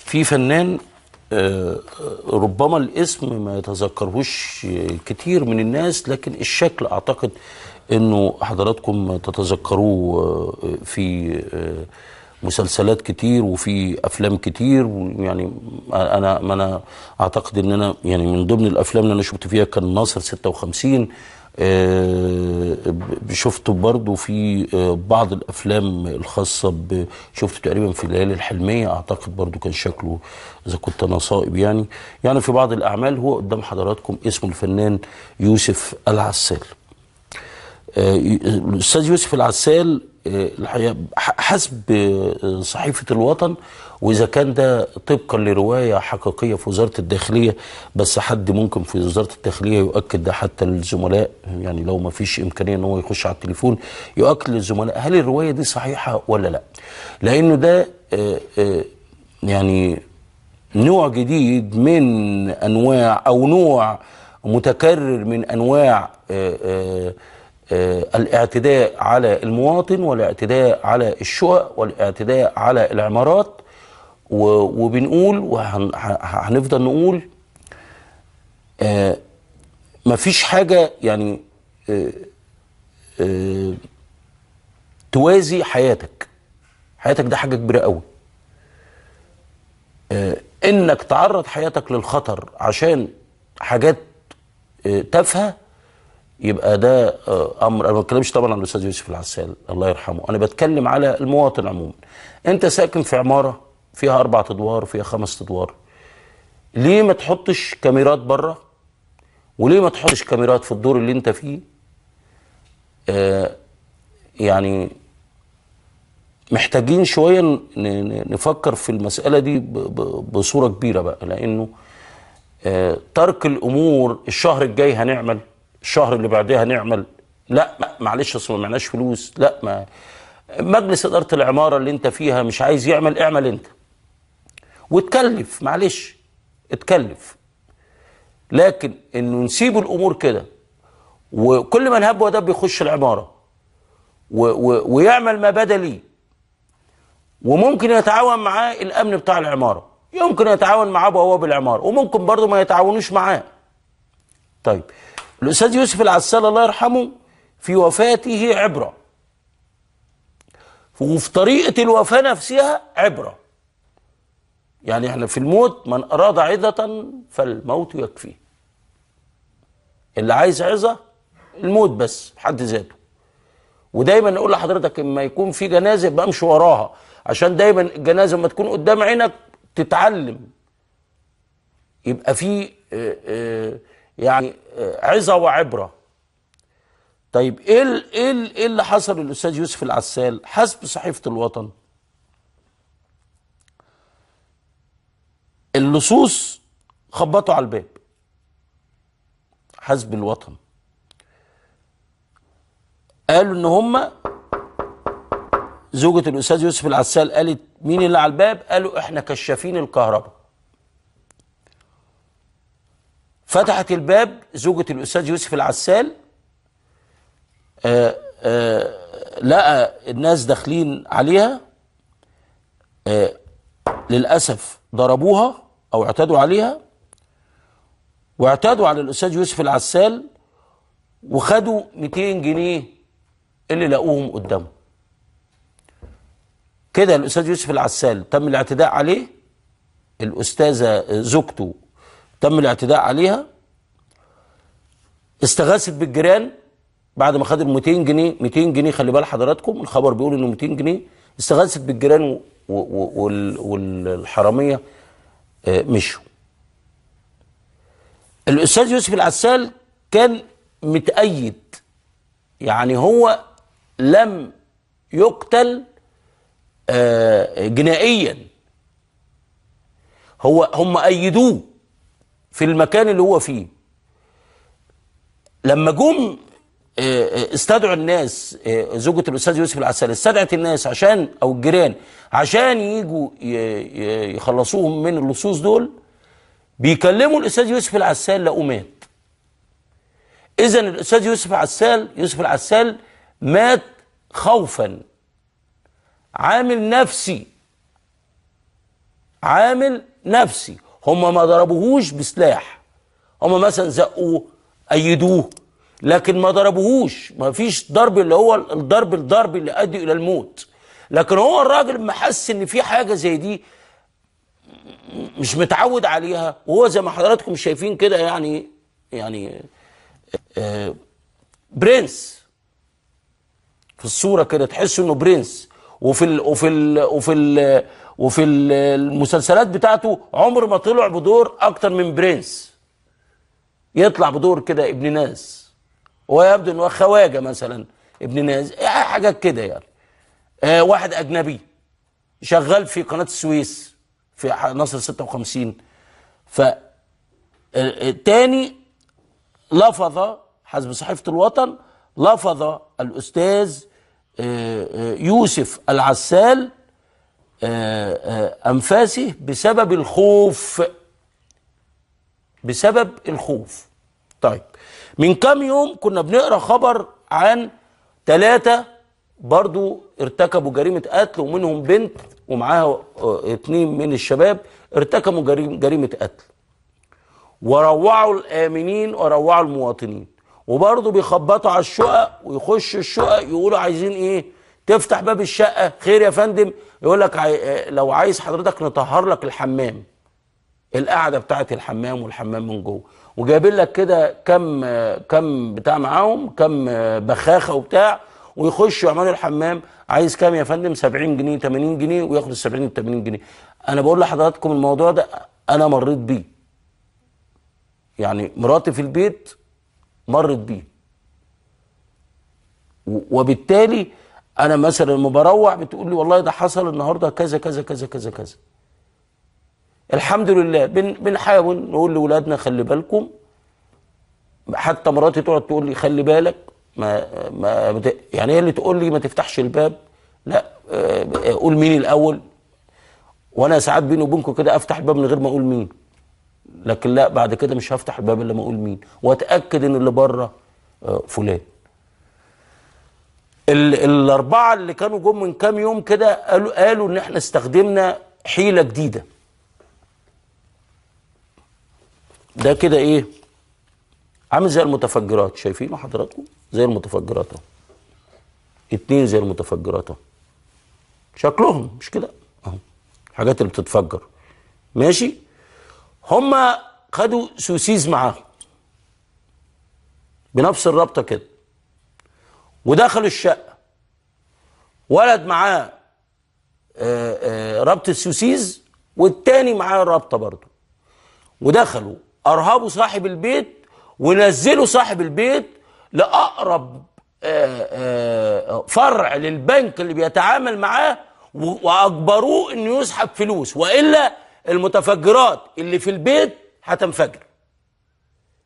في فنان ربما الاسم ما يتذكرهوش كتير من الناس، لكن الشكل اعتقد انه حضراتكم تتذكروه في مسلسلات كتير وفي افلام كتير. يعني انا اعتقد ان انا يعني من ضمن الافلام اللي انا شفت فيها كان ناصر 56، شفته برضو في بعض الافلام الخاصة شفته تقريبا في ليالي الحلميه، اعتقد برضو كان شكله اذا كنت انا صائب يعني في بعض الاعمال. هو قدام حضراتكم اسمه الفنان يوسف العسال. الاستاذ يوسف العسال الحقيقة حسب صحيفة الوطن، واذا كان ده طبقا لرواية حقيقية في وزارة الداخلية، بس حد ممكن في وزارة الداخلية يؤكد ده حتى للزملاء، يعني لو ما فيش امكانية ان هو يخش على التليفون يؤكد للزملاء هل الرواية دي صحيحه ولا لا، لانه ده يعني نوع جديد من انواع او نوع متكرر من انواع الاعتداء على المواطن والاعتداء على الشقق والاعتداء على العمارات. وبنقول وهنفضل نقول مفيش حاجة يعني توازي حياتك. حياتك ده حاجة كبيرة قوي، انك تعرض حياتك للخطر عشان حاجات تافهة يبقى ده امر. انا ما بتكلمش طبعا عن الاستاذ يوسف العسال الله يرحمه، انا بتكلم على المواطن عموما. انت ساكن في عمارة فيها 4 ادوار، فيها 5 ادوار، ليه ما تحطش كاميرات بره؟ وليه ما تحطش كاميرات في الدور اللي انت فيه؟ يعني محتاجين شوية نفكر في المسالة دي بصورة كبيرة بقى، لانه ترك الامور الشهر الجاي هنعمل، الشهر اللي بعدها هنعمل، لا معلش اصل ما معناش فلوس، لا ما مجلس ادارة العمارة اللي انت فيها مش عايز يعمل، اعمل انت وتكلف، معلش اتكلف. لكن انه نسيب الامور كده وكل من هب ودب يخش العمارة ويعمل ما بدا ليه، وممكن يتعاون معاه الامن بتاع العمارة، يمكن يتعاون معاه بواب العمارة، وممكن برضه ما يتعاونوش معاه. طيب الأستاذ يوسف العسال الله يرحمه في وفاته عبرة، وفي طريقة الوفاة نفسها عبرة. يعني احنا في الموت من أراد عظة فالموت يكفيه، اللي عايز عظة الموت بس في حد ذاته. ودايما نقول لحضرتك اما يكون في جنازة يبقى امشي وراها، عشان دايما الجنازة لما تكون قدام عينك تتعلم، يبقى في يعني عظة وعبرة. طيب ايه ايه اللي حصل للاستاذ يوسف العسال؟ حسب صحيفة الوطن اللصوص خبطوا على الباب. حسب الوطن قالوا ان هم زوجة الاستاذ يوسف العسال قالت مين اللي على الباب؟ قالوا احنا كشافين الكهرباء. فتحت الباب زوجة الأستاذ يوسف العسال، لقى الناس داخلين عليها، للأسف ضربوها أو اعتدوا عليها، واعتدوا على الأستاذ يوسف العسال وخدوا 200 جنيه اللي لقوهم قدامه. كده الأستاذ يوسف العسال تم الاعتداء عليه، الأستاذة زوجته تم الاعتداء عليها، استغاثت بالجيران بعد ما خدت 200 جنيه، 200 جنيه خلي بال حضراتكم الخبر بيقول انه 200 جنيه، استغاثت بالجيران والحراميه مشوا. الاستاذ يوسف العسال كان متأيد، يعني هو لم يقتل جنائيا، هو هم أيدوه في المكان اللي هو فيه. لما جم استدعوا الناس، زوجة الأستاذ يوسف العسال استدعت الناس عشان أو الجيران عشان يجوا يخلصوهم من اللصوص دول، بيكلموا الأستاذ يوسف العسال لقوه مات. إذن الأستاذ يوسف العسال مات خوفا، عامل نفسي عامل نفسي. هم ما ضربوهوش بسلاح، هم مثلا زقوه أيدوه، لكن ما ضربوهوش، ما فيش ضرب اللي هو الضرب اللي أدي إلى الموت. لكن هو الراجل ما حس إن في حاجة زي دي مش متعود عليها، وهو زي ما حضراتكم شايفين كده يعني برنس في الصورة كده، تحس إنه برنس. وفي ال وفي ال وفي ال وفي المسلسلات بتاعته عمر ما طلع بدور اكتر من برنس، يطلع بدور كده ابن ناس، ويبدو انه خواجه مثلا ابن ناس، حاجات كده يعني. واحد اجنبي شغال في قناة السويس في نصر 56. ف تاني لفظ حسب صحيفة الوطن، لفظ الاستاذ يوسف العسال أنفاسه بسبب الخوف، بسبب الخوف. طيب من كام يوم كنا بنقرأ خبر عن 3 برضو ارتكبوا جريمة قتل، ومنهم بنت ومعاها 2 من الشباب ارتكبوا جريمة قتل، وروعوا الآمنين وروعوا المواطنين، وبرضه بيخبطوا على الشقق ويخشوا الشقق يقولوا عايزين ايه، تفتح باب الشقة خير يا فندم، يقول لك لو عايز حضرتك نطهر لك الحمام، القعدة بتاعت الحمام والحمام من جوه، وجايبين لك كده كم بتاع معاهم، كم بخاخه وبتاع، ويخشوا يعملوا الحمام. عايز كام يا فندم؟ 70 جنيه 80 جنيه، وياخد ال 70 80 جنيه. انا بقول لحضراتكم الموضوع ده انا مريت بيه، يعني مراتي في البيت مرت بيه، وبالتالي انا مثلا لما بروح بتقول لي والله ده حصل النهارده كذا كذا كذا كذا كذا. الحمد لله بنحاول نقول لاولادنا خلي بالكم، حتى مراتي تقعد تقول لي خلي بالك، ما يعني هي اللي تقول لي ما تفتحش الباب، لا قول مين الاول، وانا ساعات بيني وبينكم كده افتح الباب من غير ما اقول مين، لكن لا بعد كده مش هفتح الباب الا ما اقول مين، واتاكد ان اللي بره فلان. الاربعة اللي كانوا جم من كام يوم كده قالوا ان احنا استخدمنا حيله جديدة. ده كده ايه؟ عامل زي المتفجرات، شايفينه حضراتكم؟ زي المتفجرات اهو. 2 زي المتفجرات اهو. شكلهم مش كده؟ اهو الحاجات اللي بتتفجر. ماشي؟ هما خدوا سوسيز معاهم بنفس الرابطة كده، ودخلوا الشقة، ولد معاه رابطه سوسيز والتاني معاه رابطه برضه، ودخلوا ارهبوا صاحب البيت ونزلوا صاحب البيت لاقرب فرع للبنك اللي بيتعامل معاه، واجبروه انه يسحب فلوس، والا المتفجرات اللي في البيت هتنفجر.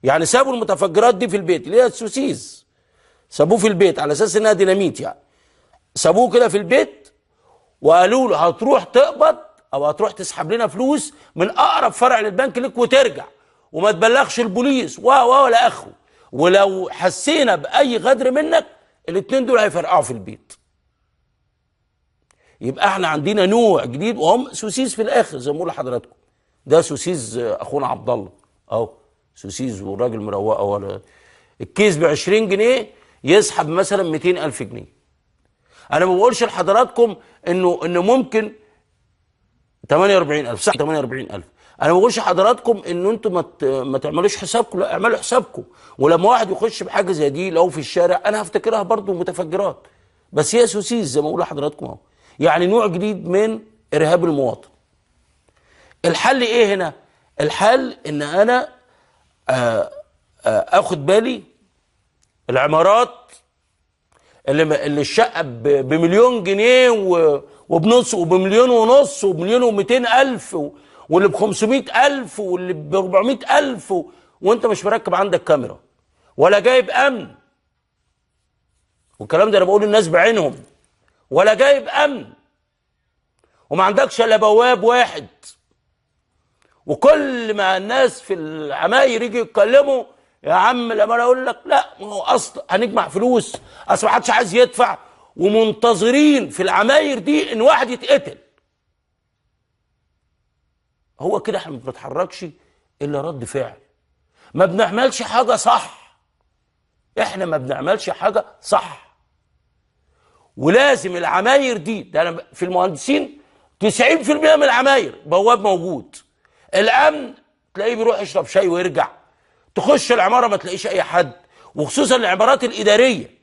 يعني سابوا المتفجرات دي في البيت اللي هي السوسيز، سابوه في البيت على اساس انها ديناميت، يعني سابوه كده في البيت وقالوا له هتروح تقبض او هتروح تسحب لنا فلوس من اقرب فرع للبنك لك وترجع، وما تبلغش البوليس و ولا اخره، ولو حسينا باي غدر منك الاتنين دول هيفرقعوا في البيت. يبقى احنا عندنا نوع جديد، وهم سوسيس في الاخر زي ما بقول لحضراتكم، ده سوسيس اخونا عبد الله اهو، سوسيس والراجل مروقه، ولا الكيس ب 20 جنيه يسحب مثلا 200,000 جنيه. انا ما بقولش لحضراتكم انه ممكن 48,000، صح 48,000. انا ما بقولش لحضراتكم ان انتوا ما تعملوش حسابكم، لا اعملوا حسابكم. ولما واحد يخش بحاجة زي دي لو في الشارع انا هفتكرها برضو متفجرات، بس هي سوسيس زي ما بقول لحضراتكم اهو. يعني نوع جديد من ارهاب المواطن. الحل ايه هنا؟ الحل ان انا اخد بالي العمارات اللي الشقة بمليون جنيه وبنص وبمليون ونص وبمليون و200,000 واللي ب500,000 واللي ب400,000 وانت مش مركب عندك كاميرا ولا جايب امن، والكلام ده انا بقول للناس بعينهم، ولا جايب امن وما عندكش الا بواب واحد، وكل ما الناس في العماير يجي يتكلموا يا عم الامانة اقول لك لا، ما هو اصل هنجمع فلوس، اصل ما حدش عايز يدفع، ومنتظرين في العماير دي ان واحد يتقتل. هو كده احنا ما بنتحركش الا رد فعل، ما بنعملش حاجة صح. احنا ما بنعملش حاجة صح. ولازم العماير دي، ده انا في المهندسين 90% من العماير بواب موجود، الامن تلاقيه بيروح يشرب شاي ويرجع، تخش العمارة ما تلاقيش اي حد، وخصوصا العمارات الادارية.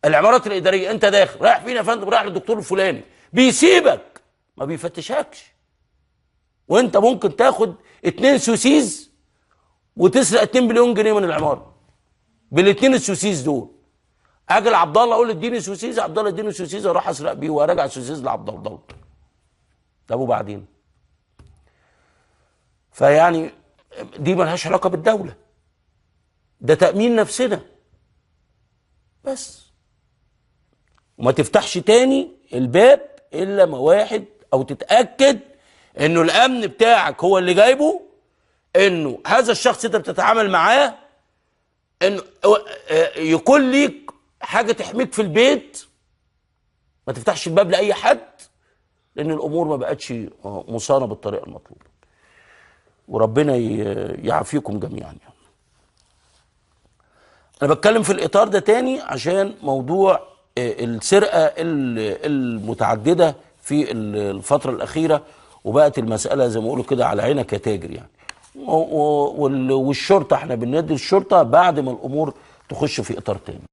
العمارات الادارية انت داخل رايح فين يا فندم؟ رايح للدكتور الفلاني، بيسيبك ما بيفتشكش، وانت ممكن تاخد 2 سوسيز وتسرق 2 مليون جنيه من العمارة بالاثنين السوسيز دول. اجي لعبد الله اقول له اديني سوسيز، عبد الله اديني سوسيز، اروح اسرق بيه وارجع سوسيز لعبد الله. طب وبعدين؟ فيعني دي ملهاش علاقة بالدولة، ده تامين نفسنا بس. وما تفتحش تاني الباب الا ما واحد او تتاكد انه الامن بتاعك هو اللي جايبه، انه هذا الشخص انت بتتعامل معاه، انه يكون ليك حاجة تحميك في البيت. ما تفتحش الباب لاي حد، لان الامور ما بقتش مصانه بالطريقة المطلوبة. وربنا يعافيكم جميعا. يعني انا بتكلم في الاطار ده تاني عشان موضوع السرقة المتعددة في الفترة الاخيرة، وبقت المسالة زي ما بيقولوا كده على عينك يا تاجر يعني. والشرطة احنا بننادي الشرطة بعد ما الامور تخش في اطار تاني.